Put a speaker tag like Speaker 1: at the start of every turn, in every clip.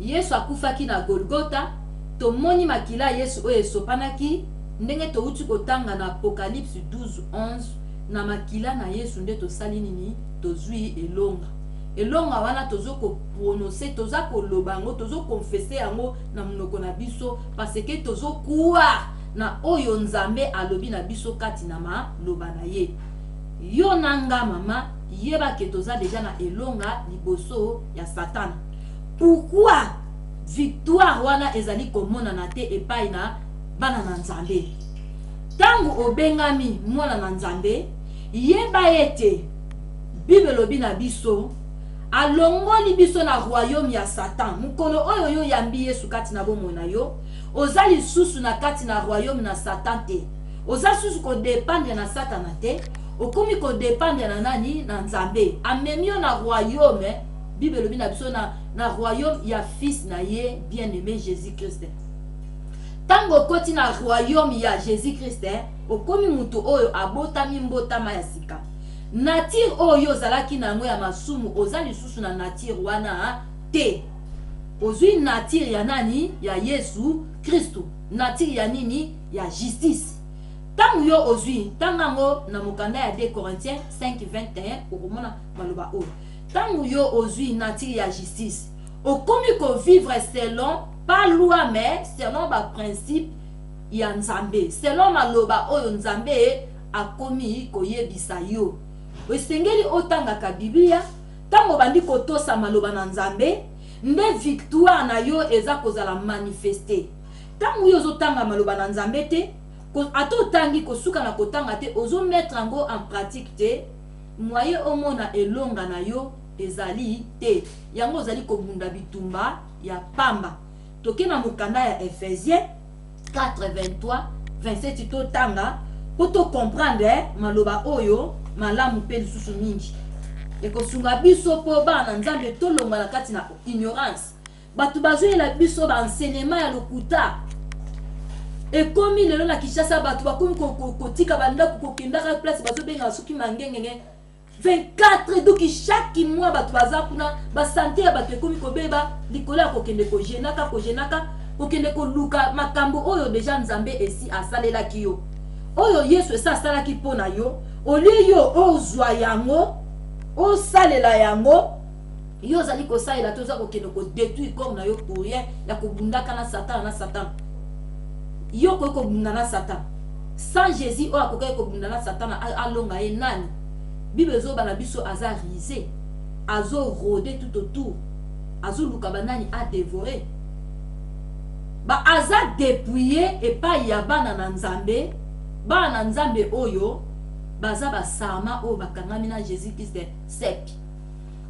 Speaker 1: Yesu akufaki na Golgotha, tomoni makila ya Yesu oyo esopanaki, ndenge towuti kotanga na Apocalypse 12:11, na makila na Yesu nde tosali nini? Tozui elonga. Elonga wana tozo ko prononcer, toza koloba yango, tozo confesser yango na monoko na biso parce que tozo croire na oyo Nzambe alobi na biso kati na maloba na ye. Yo na nga mama, yeba ke toza dejà na elonga liboso ya Satana. Pourquoi victoire wana ezali komonana te epai na bana na Nzambe? Tango obengami mwana na Nzambe, yeba ete Bible elobi na biso, alongoli biso na royaume ya Satan. Mokolo oyo yo oyambi Yesu kati na bomoi na yo, oza lisusu na kati na royaume na Satan te. Oza susu ko dependre na Satana te, okomi ko dependre na nani? Na Nzambe. Amemi yo na royaume, Bible elobi na biso na, na royaume ya fils na ye bien-aime Jesus-Christ. Tango okoti na royaume ya Jesus-Christ, okomi moto oyo abotami mbotama ya sika. Nature oyo yo ozalaki na yango ya masumu, oza lisusu na nature wana te. Ozui nature ya nani? Ya Yesu Kristu. Nature ya nini? Ya justice. Tango yo ozui, tanga yango na mokanda ya 2 Corinthiens 5:21, okomona maloba oyo. Tango yo ozui nature ya justice, okomi ko vivre selon pas loi mais selon ba principes ya Nzambe, selon maloba oyo Nzambe akomi koyebisa yo. Esengeli otangaka Biblia, tango obandi kotosa maloba na Nzambe, nde victoire na yo eza kozala manifester. Tango yo ozo tanga maloba na Nzambe te, ata otangi, kosuka na kotanga te, ozo mettre yango en pratique te, moyen omona elonga na yo ezali te. Yango ozali kobunda bitumba ya pamba. Toke na mokanda ya Ephesiens 4, 23, 27 totanga po to comprendre maloba oyo malamu pe lisusu mingi. Ekosunga biso po bana na Nzambe tolongwa na kati na ignorance. Bato bazoyela biso ba enseignement ya lokuta. Ekomi lelo na Kinshasa bato bakomi kotika ba ndako kokendaka place bazobenga soki mangengenge 24 donc chaque mois bato baza kuna ba sante ya bato ekomi kobeba likolo ya kokende kojenaka kojenaka kokende koluka makambo oyo deja Nzambe esi asalelaki yo, oyo Yesu esi asalaki mpo na yo, olie yo ozwa yango osalela yango. Yo ozali kosalela te, oza kokende ko detruire corps na yo pour rien ya kobundaka na Satana na Satana. Yo okoki kobunda na Satana sans Jésus? Oyo akokaki kobunda na Satana alonga ye nani? Bible ezoba na biso aza rusé, azo rôder tout autour, azoluka banani a dévorer. Ba aza dépouillé epai ya bana na Nzambe, bana na Nzambe oyo baza ba sarma oyo bakangami na Jésus Christ sepi,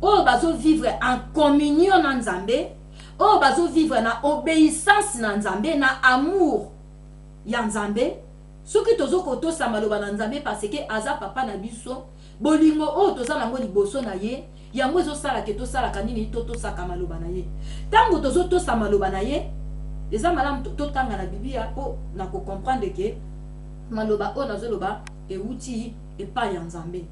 Speaker 1: oyo bazo vivre en communion na Nzambe, oyo bazo vivre na obéissance na Nzambe, na amour ya Nzambe. Soki tozo kotosa maloba na Nzambe parce que aza papa na biso, bolingo oyo toza nango liboso na ye, yango ezosala ke tosalaka nini? Totosaka maloba na ye. Ntango tozotosa maloba na ye, eza malamu totanga na Biblia mpo na kocomprendre ke maloba oyo nazoloba ewuti epai ya Nzambe.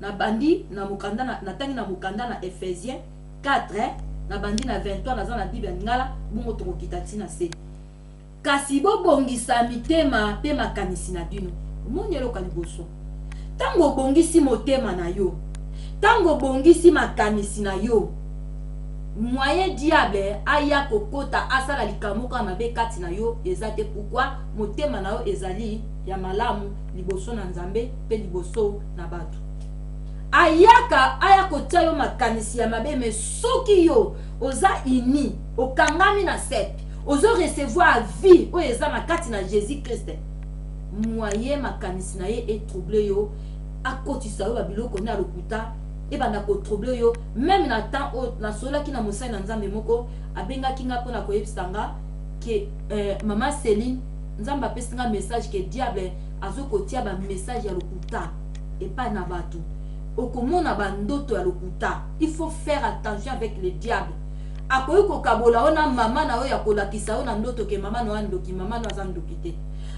Speaker 1: Nabandi na mokanda na, natangi na mokanda na Ephesiens 4, nabandi na 23, naza na Bible ya Lingala, bongo tokokita ntina se. Kasi bobongisa mitema mpe makanisi na bino. Omoni eloko ya liboso, ntango obongisi motema na yo, ntango obongisi makanisi na yo, moyen diable aya kokota asala likambo moko ya mabe kati na yo eza te. Pourquoi? Motema na yo ezali ya malamu liboso na Nzambe mpe liboso na bato. Ayaka aya kotia yo makanisi ya mabe, mais soki yo oza uni, okangami na sepe, ozo recevoir vie oyo eza na kati na Jésus Christ, moyen makanisi na ye etrouble yo, akotisa yo ba biloko na lokuta, ebanda kotrouble yo. Meme na temps oyo nasololaki na mosali na Nzambe moko, abengaki nga mpona koyebisa nga ke mama Céline, Nzambe apesi nga message ke diable azokotia ba message ya lokuta epai na bato, okomona ba ndoto ya lokuta. Il faut faire attention avec le diable. Akoki kokabola yo na mama na yo ya kolakisa yo na ndoto ke mama na yo ndoki, mama na yo aza ndoki te.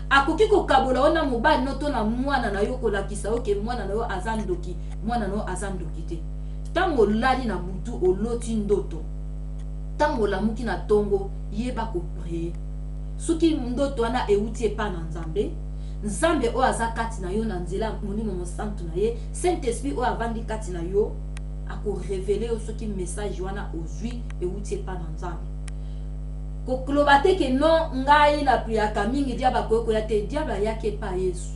Speaker 1: Akoki kokabola yo na mobali no to na mwana na yo, kolakisa yo ke mwana na yo aza ndoki, mwana na yo aza ndoki te. Ntango olali na butu oloti ndoto, Ntango olamuki na ntongo, yeba koprier. Soki ndoto wana euti epai na Nzambe, Nzambe oyo aza kati na yo na nzela ya Molimo Mosantu na ye, Saint-Esprit oyo avandi kati na yo, akorevele yo soki message wana ozwi euti epai na Nzambe. Kokloba te ke non, ngai na priaka mingi, diable akoki koya te. Diable ayaki epai Yesu,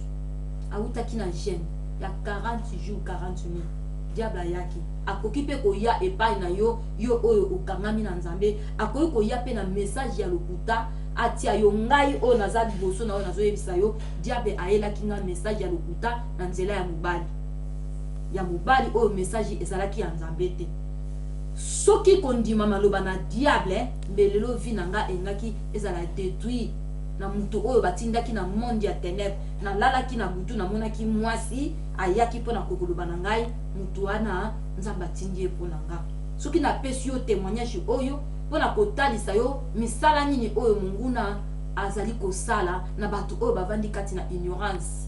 Speaker 1: awutaki na jeûne ya 40 jours 40 nuits. Diable ayaki, akoki mpe koya epai na yo, yo oyo okangami na Nzambe, akoki koya mpe na message ya lokuta atia yo. Ngai oyo naza liboso na yo nazoyebisa yo, diable ayelaki nga message ya lokuta na nzela ya mobali, ya mobali oyo message ezalaki ya Nzambe te. Soki kondima maloba na diable, mbe lelo vie na nga elingaki ezala détruit na moto oyo batindaki na monde ya ténèbres. Nalalaki na butu, namonaki mwasi ayaki mpo na kokoloba na ngai, moto wana Nzambe atindi ye mpo na nga. Soki napesi yo témoignage oyo mpo na kotalisa yo misala nini oyo monguna azali kosala na bato oyo bavandi kati na ignorance.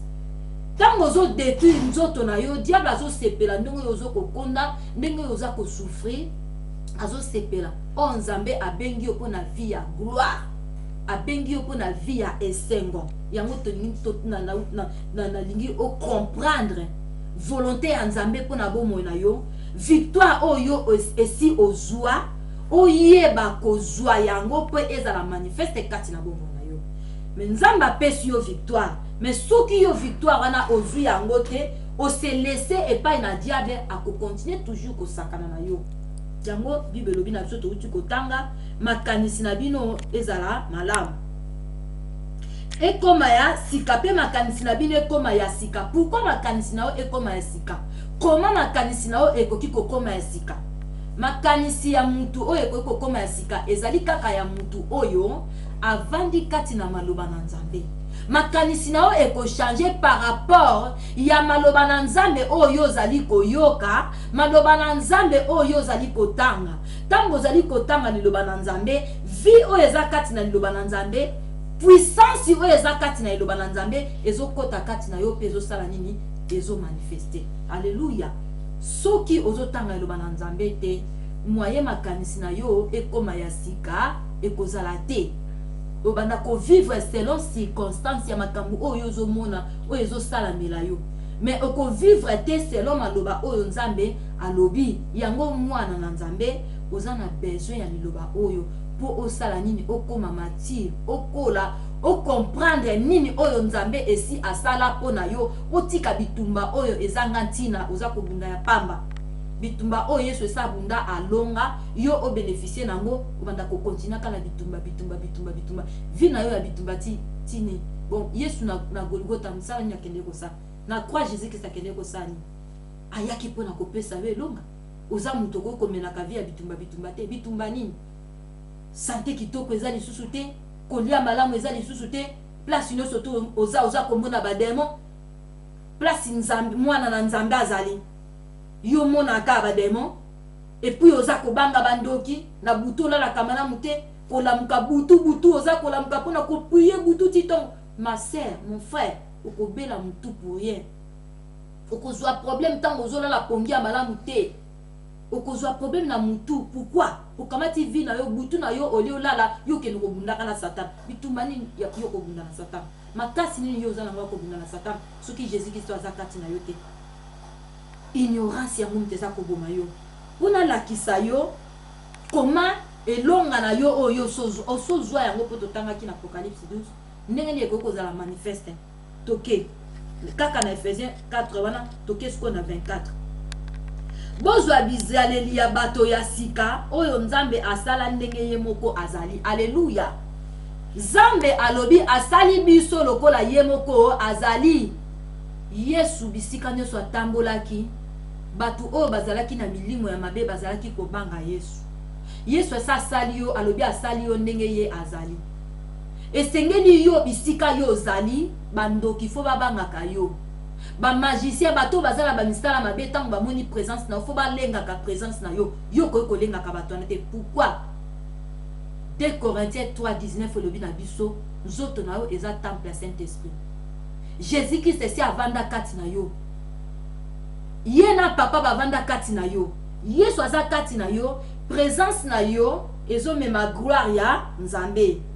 Speaker 1: Ntango ozodétruire nzoto na yo, diable azosepela ndenge oyo ozokokonda, ndenge oyo oza kosouffrir, azosepela. Oyo Nzambe abengi yo mpo na vie ya gloire, abengi yo mpo na vie ya esengo. Yango nalingi ocomprendre volonté ya Nzambe mpo na bomoi na yo. Victoire oyo esi ozwa, oyeba kozwa yango mpo ezala manifeste kati na bomoi na yo. Mais Nzambe apesi yo victoire, mais soki yo victoire wana ozwi yango te, ose laisse epai na diable, akocontinue toujours kosakana na yo. Yango Bible elobi na biso, touti kotanga, makanisi na bino ezala malamu, ekoma ya sika, mpe makanisi na bino ekoma ya sika. Pourquoi makanisi na yo ekoma ya sika? Koma makanisi na yo ekoki kokoma ya sika? Makanisi ya mutu oyo ekoki kokoma ya sika ezali kaka ya mutu oyo avandi kati na maloba na Nzambe. Makanisi na yo ekochange par rapport ya maloba na Nzambe oyo ozali koyoka, maloba na Nzambe oyo ozali kotanga. Ntango ozali kotanga liloba na Nzambe, vie oyo eza kati na liloba na Nzambe, puissance oyo eza kati na liloba na Nzambe ezokota kati na yo mpe ezosala nini? Ezomanifeste. Alleluya! Soki ozotanga liloba na Nzambe te, moyen makanisi na yo ekoma ya sika ekozala te. Obanda kovivre selon circonstance ya makambo oyo ozomona, oyo ezosalamela yo, mais okovivre te selon maloba oyo Nzambe alobi. Yango mwana na Nzambe, oza na besoin ya liloba oyo mpo osala nini? Okoma mature, okola, ocomprendre nini oyo Nzambe esi asala mpo na yo. Otika bitumba oyo ezanga ntina, oza kobunda ya pamba. Bitumba oyo Yesu esi abunda, alonga, yo obénéficie nango, obanda kokontinue kaka na bitumba, bitumba, bitumba, bitumba, vie na yo ya bitumba ti tini. Bon, Yesu na Golgota, mosala nini akende kosala? Na croix Jésus Christ akende kosala nini? Ayaki mpona kopesa yo elonga. Oza moto okoki komelaka vie ya bitumba bitumba te. Bitumba nini? Sante kitoko eza lisusu te, kolia malamu eza lisusu te, place nyonso to oza komona badémon. Place Nzambe, mwana na Nzambe azali, yo monaka badémon, et puis oza kobanga bandoki na butu, olalaka malamu te, kolamuka butu butu, oza kolamuka mpona koprier butu ti ntongo. Ma sœur, mon frère, okobela motu pour rien, okozwa problème ntango ozolala pongi ya malamu te, okozwa problème na mutu. Pourquoi okamati vie na yo, butu na yo, olie olala, yo okende kobundaka na Satan? Bitumba nini yo kobunda na Satan? Makasi nini yo oza nango ya kobunda na Satan soki Jésus Kristo aza kati na yo te? Ignorance yango moto eza koboma yo. Mpo nalakisa yo koma elonga na yo oyo osozwa yango, mpo totangaki na Apocalypse 12 ndenge nini ekoki kozala manifeste. Toke kaka na Ephésiens 4 wana, toke sikoyo na 24. Bozwa bizaleli ya bato ya sika oyo Nzambe asala ndenge ye moko azali. Aleluya! Nzambe alobi asali biso lokola ye moko azali. Yesu bisika nyonso atambolaki, bato oyo bazalaki na milimo ya mabe bazalaki kobanga Yesu. Yesu asi asali yo, alobi asali yo ndenge ye azali. Esengeli yo bisika yo ozali, bandoki faut babangaka yo, bamagicien, bato oyo baza na bamisala mabe, ntango bamoni présence na yo, faut balengaka présence na yo. Yo okoki kolengaka bato wana te. Pourquoi? 2 Corinthiens 3 19 elobi na biso, nzoto na yo eza temple ya Saint Esprit. Jésus Christ esi avanda kati na yo, ye na Papa bavanda kati na yo. Yesu aza kati na yo, présence na yo. Ezomema gloire ya Nzambe.